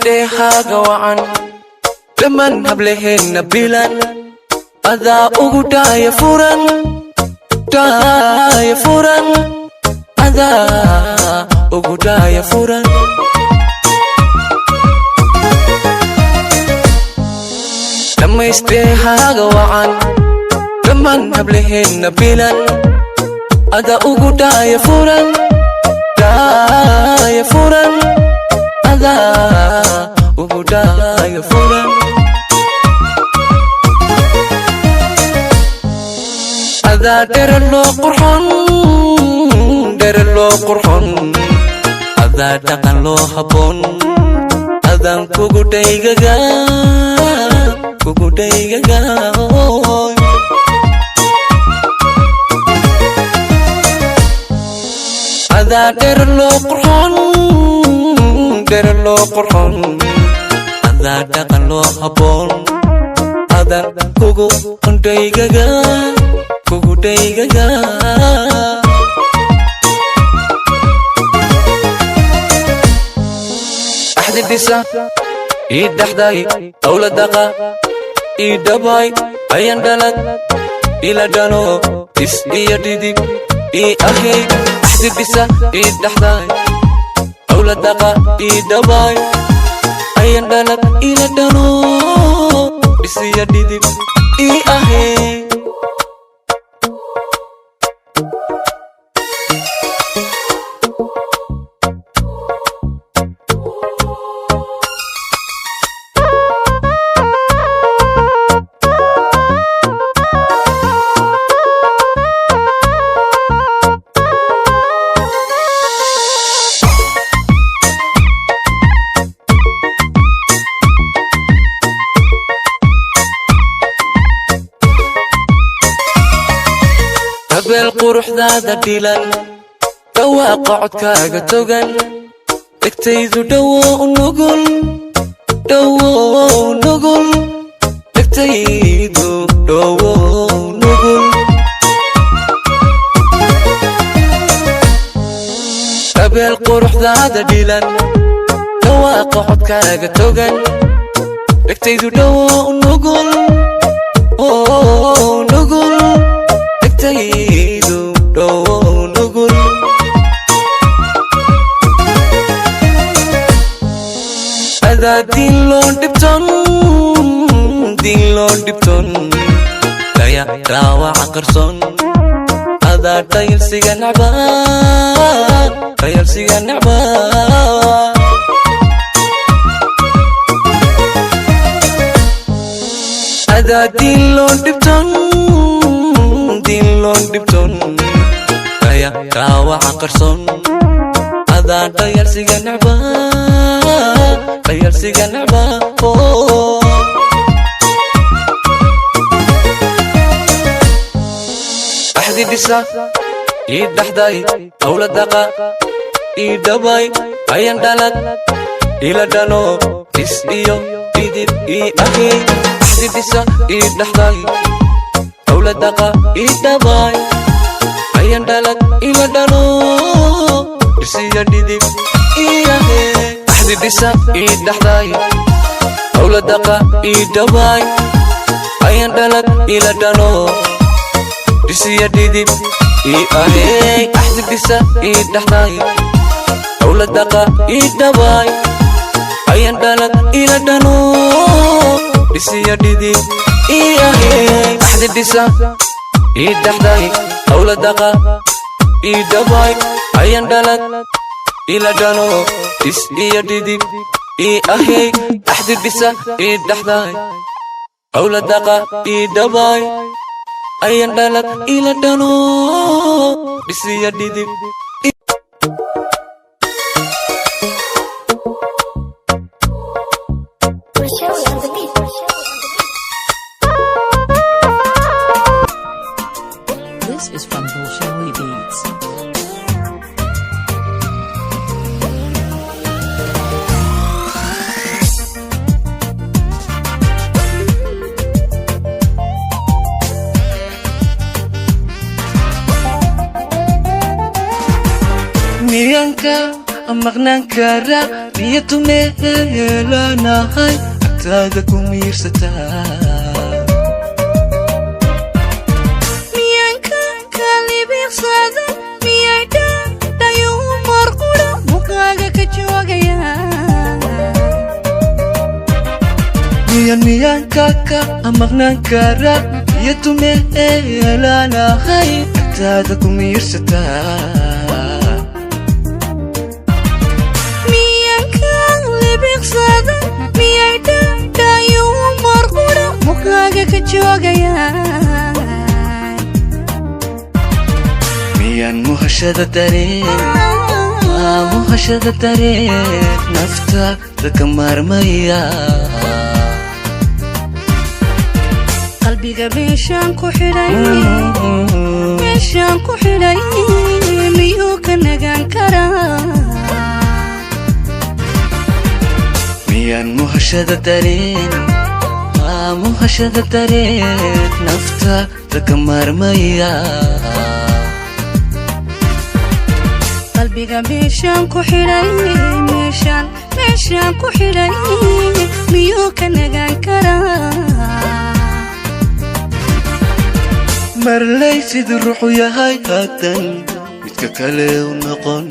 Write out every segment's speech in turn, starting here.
Dhammaystee haaga wacan, dhammaan hablaheenna bilan, adaa ugu dhaaya furan, dhaaya furan, adaa ugu dhaaya furan. Dhammaystee haaga wacan, dhammaan hablaheenna bilan, adaa ugu dhaaya furan, dhaaya furan, adaa ugu dhaaya furan. Adaa dherer loo qurxon, dherer loo qurxon, adaa dhaqan loo habboon, adaan kugu dhaygaga, kugu dhaygaga. Adaa dherer loo qurxon, dherer loo qurxon, adaa dhaqan loo habboon, adaan kugu dhaygaga, kugu dhaygaga. Axdi dhisa ii dhaxday, awladaqa ii dhabay, ayan dhalad ila dhalo, is iyo dhidib ii ahay. Axdi dhisa ii dhaxday, awladaqa ii dhabay, ayan dhalad ila dhalo, dhis iyo dhidib ii ahay. Habeel quruxdaada dhilan, dhawaaqa codkaaga togan, dhegtaydu dhowow nugul, dhowow nugul, dhegtaydu dhowow nugul. Habeel quruxdaada dhilan, dhawaaqa codkaaga togan, dhegtaydu dhowow nugul, nugul, dhegtaydu dhowow nugul. Adaa diin loo dhibton, diin loo dhibton, daya dhaawaca qarson, adaa dhayalsiga necba, dhayalsiga necba. Adaa diin loo dhibton, diin loo dhibton, daya dhaawaca qarson, adaa dhayalsiga necba, dhayalsiga necba. Axdi dhisa ii dhaxday, awladaqa ii dhabay, ayan dhalad ila dhalo, dhis iyo dhidib ii ahay. Axdi dhisa ii dhaxday, awladaqa ii dhabay, ayan dhalad ila dhalo, dhis iyo dhidib ii ahay. Axdi dhisa ii dhaxday, awladaqa ii dhabay, ayan dhalad ila dhalo, dhisiya dhidib ii ahay. Axdi dhisa ii dhaxday, awladaqa ii dhabay, ayan dhalad ila dhalo, dhisiya dhidib ii ahay. Axdi dhisa ii dhaxday, awladaqa ii dhabay, ayan dhalad ila dhalo, dhis iyo dhidib ii ahay. Axdi dhisa ii dhaxday, awladaqa ii dhabay, ayan dhalad ila dhalo, dhisiya dhidib. Rochelle on the beat. This is from Bolshawi Beats. Miyanka maqnaan kara niyadu meelanahay agtaada ku miirsataa. Miyanka kalibiqsada miyay dhadhayu marqura muqaaga ka joogaya? Miyan miyaanka ka maqnaan kara niyadu meelanahay agtaada ku miirsataa. Miyanka libiqsada miyay dhadhayu marqura muqaaga ka joogaya? Miyaan muhashada dareen, muhashada dareen naftaada ka maarmaya? Qalbiga meeshaan ku xidhay, meeshaan ku xidhay miyuu ka nagaan karaa? Miyaan muhashada dareen, muhashada dareen naftaada ka maarmaya? Qalbiga meeshaan ku xidhay, meeshaan, meeshaan ku xidhay miyuu ka nagaan karaa? Marlay siduu ruuxu yahay haddan midka kale u noqon,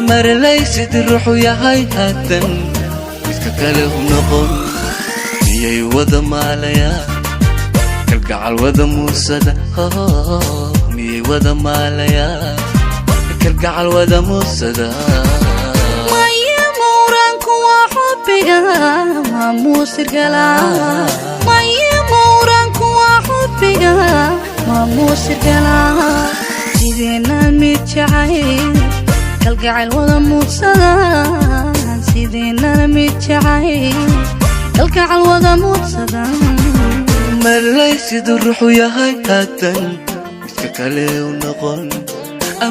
marlay siduu ruuxu yahay haddan midka kale u noqon, miyay wada maalayaa kalgacal wada muusada? Miyay wada maalayaa kalgacal wada muusada? Maya mawraanku waa xubbiga waa muusirgala. Maya mawraanku waa xubbiga waa muusirgala. Sideena mid jacayl kalgacayl wada muudsada, sideenana mid jacayl kalgacal wada muudsada. Marlay siduu ruuxu yahay haddan midka kale u noqon,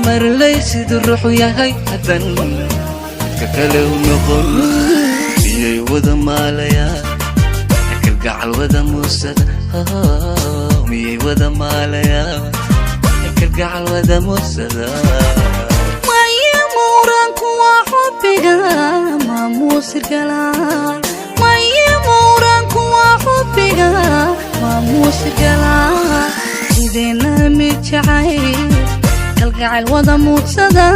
marlay siduu ruuxu yahay haddan midka kale u noqon, miyay wada maalayaa kalgacal wada muusada? Miyay wada maalayaa kalgacal wada muusada? Maya mawraanku waa xubbiga waa muusirgala. Maya mawraanku waa xubbiga waa muusirgala. Sideena mid jacayl kalgacayl wada muudsada,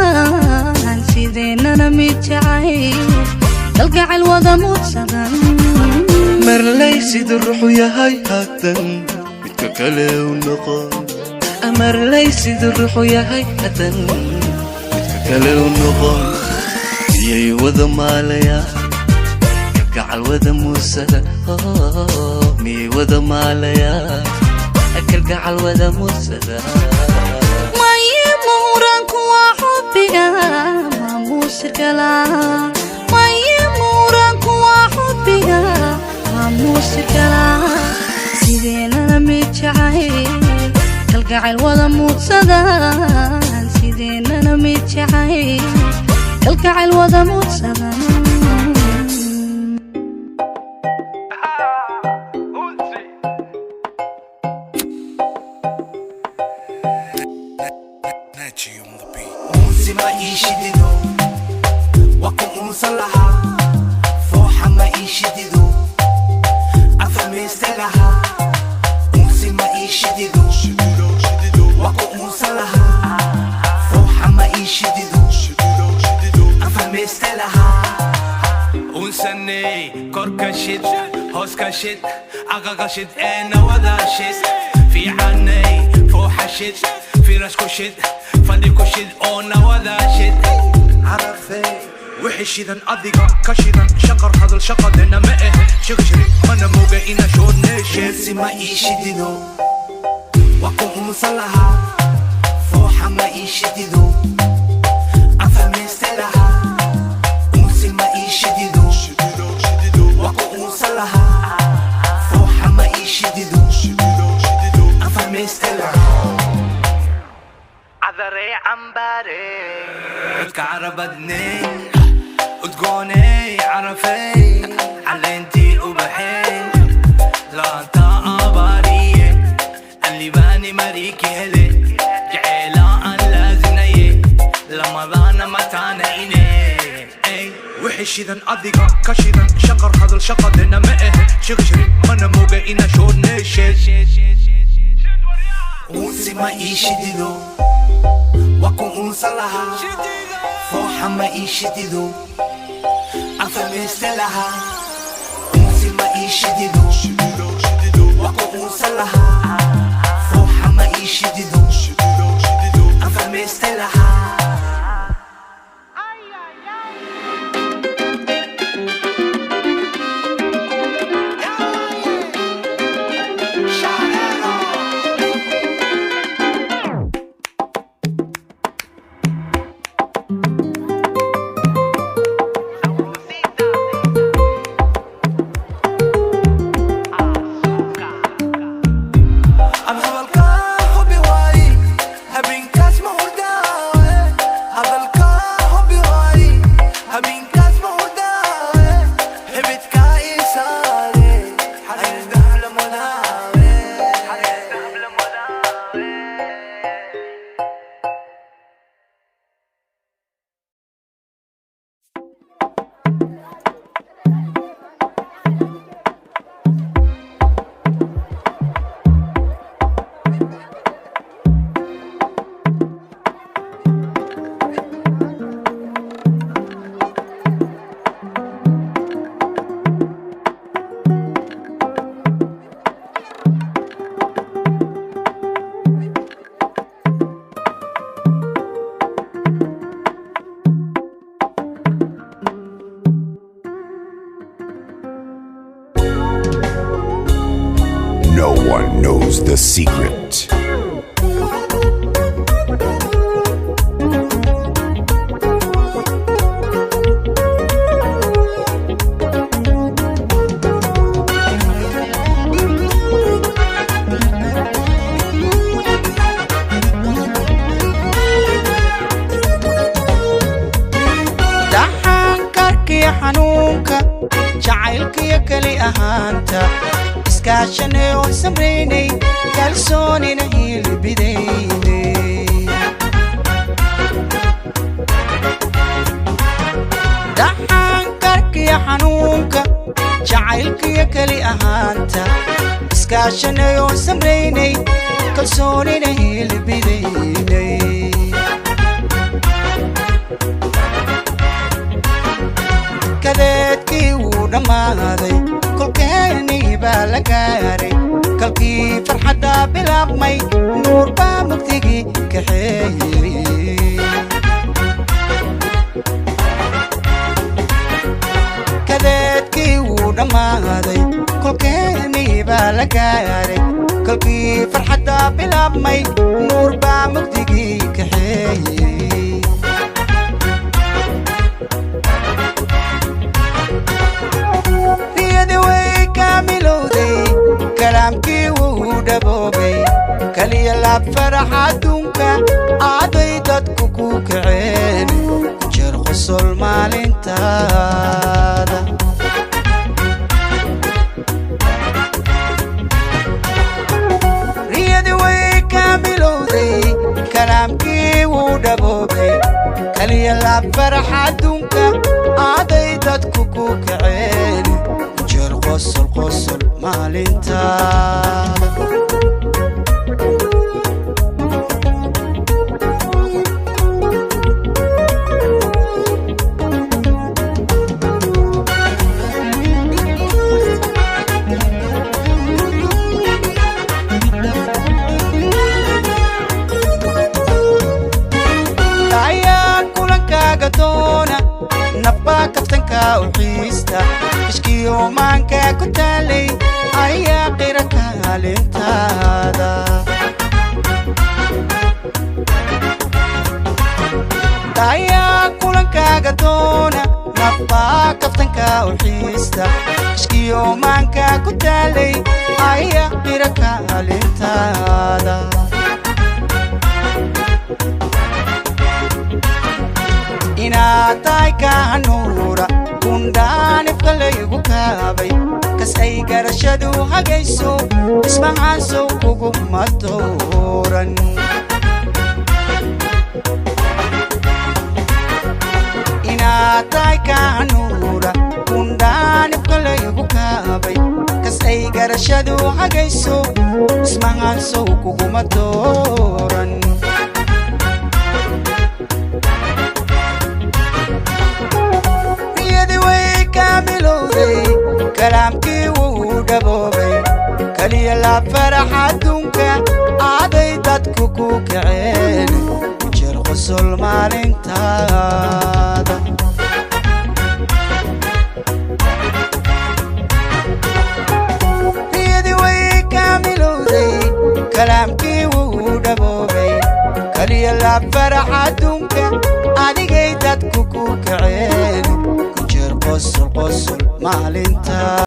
sideenana mid jacayl kalgacayl wada muudsada. Marlay siduu ruuxu yahay haddan midka kale u noqon, marlay siduu ruuxu yahay haddan midka kale u noqon, miyay wada maalayaa kalgacal wada muusada? Miyay wada maalayaa kalgacal wada muusada? Maya mawraanku waa xubbiga waa muusirgala. Maya mawraanku waa xubbiga waa muusirgala. Sideenana mid jacayl kalgacayl wada muudsada, sideenana mid jacayl kalgacayl wada muudsada. Unsi ma ii shidido, waa ku unsan lahaa. Fooxa ma ii shidido, afamayste lahaa. Unsi ma ii shidido, waa ku unsan lahaa. Fooxa ma ii shidido, afamayste lahaa. Unsaney korka shid, hooska shid, aqaqa shid ee nawada shid fiicanay. Fooxa shid, firash ku shid, fadhi ku shid oo nawada shid. Carafey wixii shidan adiga ka shidan, shaqar hadal shaqadena ma ahe shirshiri mana moga ina shoodneeshe. Ma ii shidido, waa ku unsan lahaa. Fooxa ma ii shidido, afamayste lahaa. Unsi ma ii shidido, waa ku unsan lahaa. Fooxa ma ii shidido, afamayste lahaa. Cadarey cambaare codka carabadney udgooney carafey caleentii ubaxey laanta abaariye anlibaani mariiki hele jeceelaa aan laazinaye lamadaana mataana ine. Wixii shidan adiga ka shidan, shaqar hadal shaqadena ma ahe. Shiqshiri mana moga ina shoodneesheed. Unsi ma ii shidido, waa ku unsa lahaa. Fooxa ma ii shidido, aan samaysta lahaa. Unsi ma ii shidido, waa ku unsa lahaa. Fooxa ma ii shidido, aan samaysta lahaa. Aan hadalkaa hubi waaye, habeenkaas ma hurdaawe. Hadalkaa hubi waaye, habeenkaas ma hurdaawe. Hebidkaa ii saare, xariir dahab la mudaawe, xariir dahab la mudaawe. No one knows the secret. Dhaxaankarkiyo xanuunka jacaylkiyo keli ahaanta, iskaashanay oon samraynay, kalsoonina hiilbidaynay. Dhaxaankarkiyo xanuunka jacaylkiyo keli ahaanta, iskaashanay oon samraynay, kalsoonina hiilbidaynay. Kadeedkii wuu dhammaaday, kolkeenii baa la gaaray, kalkii farxaddaa bilaabmay, nuur baa mugdigii kaxeeyey. Kadeedkii wuu dhammaaday, kolkeenii baa la gaaray, kolkii farxaddaa bilaabmay, nuur baa mugdigii kaxeeyey. Riyadi way kaamilowday, kalaamkii wuu dhaboobay, kaliya laab farax adduunka aaday dadku ku kaceen, jeer qosol maalintaada. Riyadi way kaamilowday, kalaamkii wuu dhaboobay, kaliya laab farax adduunka aaday dadku ku kaceen, jeer qosol qosol maalintaada. Ayaa kulankaaga doona, nafbaa kaftanka u xiista, ishkiyo maanka ku taalay ayaa qira kaalintaada. Ayaa kulankaaga doona, nafbaa kaftanka u xiista, ishkiyo maanka ku taalay ayaa qira kaalintaada. Inaad tahay kahanuura kundhaanifka laygu kaabay, kas ay garashadu hagayso, ismahaansow kuguma dooran. Inaad tahay kahanuura. kaabay, kas ay garashadu hagayso, ismahaansow kuguma dooran. Riyadii way kaamilowday, kalaamkii wuu dhaboobay, kaliya laab farax adduunka aaday dadku ku kaceen, ku jeer qosol maalintaada. Riyadii way kaamilowday, kalaamkii wuu dhaboobay, kaliya laab farax adduunka adigay dadku ku kaceen, ku jeer qosol qosol maalinta.